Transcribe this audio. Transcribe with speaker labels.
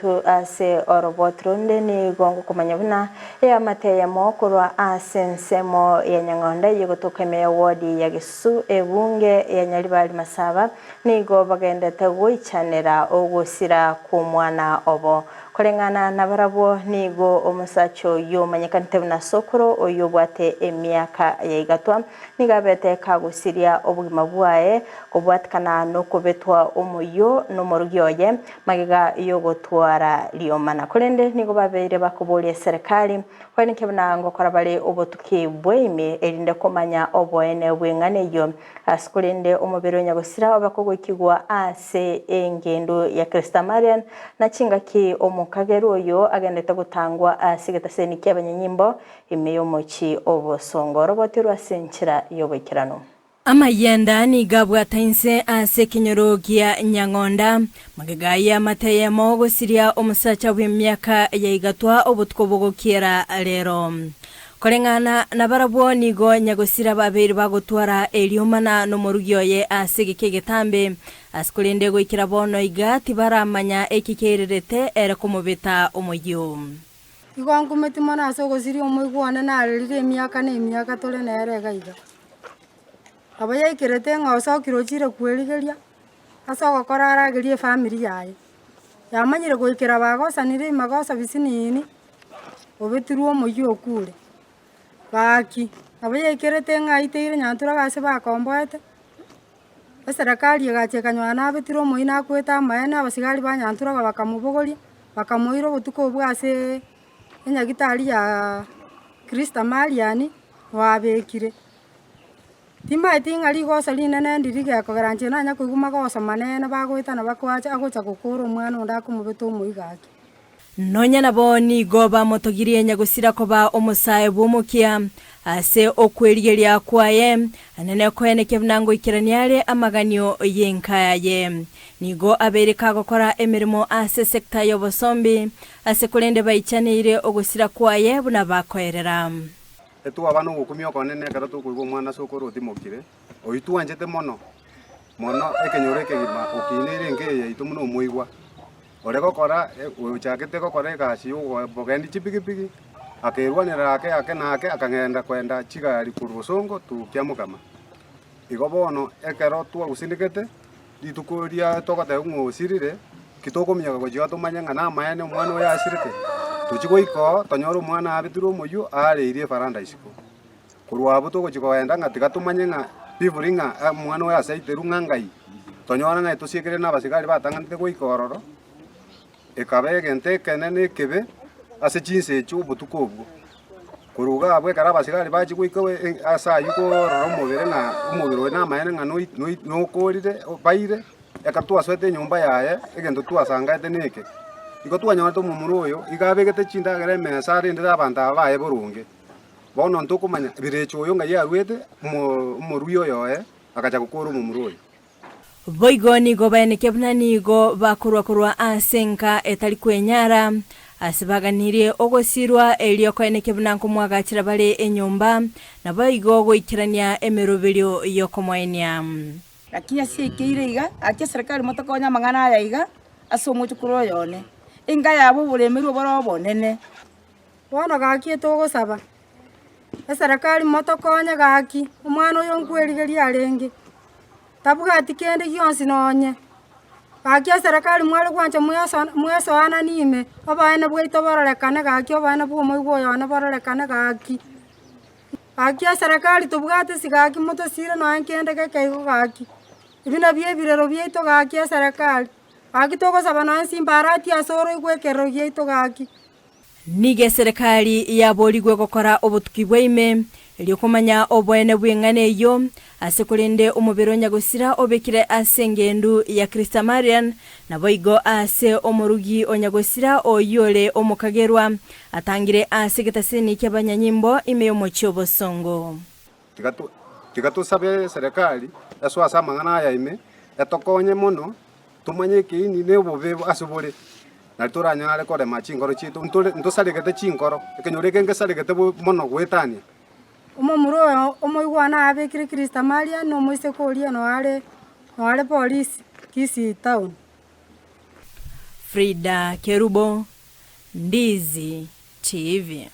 Speaker 1: Ase oroboti ronde nigo ngokomanya buna eamate eyemo korwa ase ensemo ya Nyang'onda eyegotoka ime ya ward ya Gesusu ebunge ya Nyaribari Masaba nigo bagendete goichanera ogosira kw'omwana obo. Koreng'ana nabarabwo nigo omosacha oyio omanyekanete buna Sokoro oyio obwate emiaka ya igatwa Nigo abete kagosiria obogima bwaye kobwatikana nokobetwa omoyio nomorugi oye magega y'ogotwara riomana. Korende nigo babeire bakoboria eserekari koenekia buna ngokora bare obotuki bw'eime erinde komanya oboene bw'eng'ana eyio. Ase korende omobere o nyagosira obe kogoikigwa ase engendo ya Kristamarian na chingaki omokagerwa oyo agendete gotangwa ase egetaseni ki'abanyanyimbo Ime y'omochie obosongo orobotirwe ase enchera y'oboikeranu.
Speaker 2: Amayenda nigo abwata inse ase ekenyoro gia Nyang'onda, magega y'amate eyemo gosiria omosacha bw'emiaka ya igatwa obotuko bogokiera rero. Koreng'ana nabarabwo nigo nyagosira babeire bagotwara eriomana nomorugi oye ase egeka egetambe, ase korende goikera bono iga tibaramanya eki kiairerete ere komobeta omoyio.
Speaker 3: Igo nkumeti mono ase ogosiria omoigwa one narerire emiaka na emiaka tore nere iga iga. Nabo yaikerete ng'a osokire ochire kwerigeria ase ogokora aragerie efamiri yaye. Yamanyire goikera bagosanire magoso bisinini, obetirwe omoyio okure. Gaki, nabo yaikerete ng'a aiteire nyanturage ase bakomboete, Eserekari egacha ekanyora nabetire omoyio nakwete amaene, abasigari ba Nyanturaga bakamobogoria, bakamoira obotuko obwo aseee enyagitari ya Christa Marian babekire. Timanyeti ng'a rigoso rinene ndiri gekogera inche nanya koigwa magoso manene bagoetana bakoacha agocha gokora omwana onde akomobeta omoyio gaki.
Speaker 2: Nonya nabo nigo bamotogirie nyagosira koba omosae bw'omokia ase okwerigeria kwaye, anene koenekia buna ngoikerania are amaganio y'enka yaye. Nigo abeire kagokora emeremo ase esekta y'obosombi, ase korende baichaneire ogosira kwaye buna bakoerera.
Speaker 4: Etwaba nogokumia okonene ekero tokoigwa omwana ase okoro otimokire, oyio twanchete mono mono ekenyoro ekegima okineire enka eye yaito buna omoigwa. Ore gokora oyochakete gokora egasi y'obogendi chipigipigi, akerwanerera ake ake na ake, akagenda kwenda chigari korwa bosongo to Kiamokama. Igo bono ekero twagusindekete, rituko riria togoteba ng'a osirire, ki tokominyoka gochia tomanye ng'a namaene omwana oyo asirete, tochia goika oo tonyore omwana abetirwe omoyio areirie efaranda isiko. Korwa abwo togochia kogenda ng'a tiga tomanye ng'a biburi ng'a omwana oyo asaiterwe ng'a ngai, tonyore ng'a etosiekerire na abasigari batang'anete goika ororo, ekaba egento ekenene ekebe ase chinsa echio obotuko obwo. Korwa iga abwo ekero abasigari bachia goika ase aywo korora omobere ng'a omobere oyo namaene ng'a noi noi nokorire baire, ekero twasoete enyomba yaye, egento twasangaete neke, igo twanyorete omomura oyo, iga abegete chindagera emesa arendere abanto aba baye boronge. Bono ntokomanya birecha oyo ng'ai arwete, omorwia oyo oye agacha gokora omomura oyo.
Speaker 2: Boigo nigo baenekia buna nigo bakorwa korwa ase enka etari kwenyara, ase baganirie ogosirwa, erio koenekia buna nkomwagachera bare enyomba, naboigo goikerania emeroberio y'okomoenia.
Speaker 5: Lakini ase ekeire iga, gaki eserekari motokonye amang'ana aya iga ase omochokoro oyo one, enka yabo oboremerwa bore obonene.
Speaker 3: Bono gaki etogosaba, eserekari motokonye gaki, omwana oyo nkwerigeria arenge, tabwati kende gionsi nonye. Gaki eserekari mware gwancha mweso mwesoanani ime, oboene bwaito bororekane gaki oboene bwa omoigwa oyo one bororekane gaki. Gaki eserekari tobwate ase gaki motosire nonye kende geke igo gaki, ebi nabio ebirero biaito gaki eserekari, gaki togosaba nonye simbarati ase oroigwe ekerero giaito gaki.
Speaker 2: Nigo eserekari yaborigwe gokora obotuki bwa ime, erio komanya oboene bw'eng'ana eyio, ase korende omobere o nyagosira obekire ase engendu ya Christamarian, naboigo ase omorugi o nyagosira oyio ore omokagerwa, atangire ase egetaseni ki'abanyanyimbo ime y'omochie obosongo.
Speaker 4: Tiga to tiga tosabe eserekari esoe ase amang'ana aya ime, etokonye mono, tomanye ekeini na obobe ase bore, nari toranyare korema chinkoro chiaito, ntore ntosaregete chinkoro, ekenyoro eke ngesaregete bo mono goetania.
Speaker 3: Omomura oyo omoigwana abekire Christa Maria na omoiseke oria noare noare polisi Kisii town.
Speaker 2: Frida Kerubo, Ndizi TV.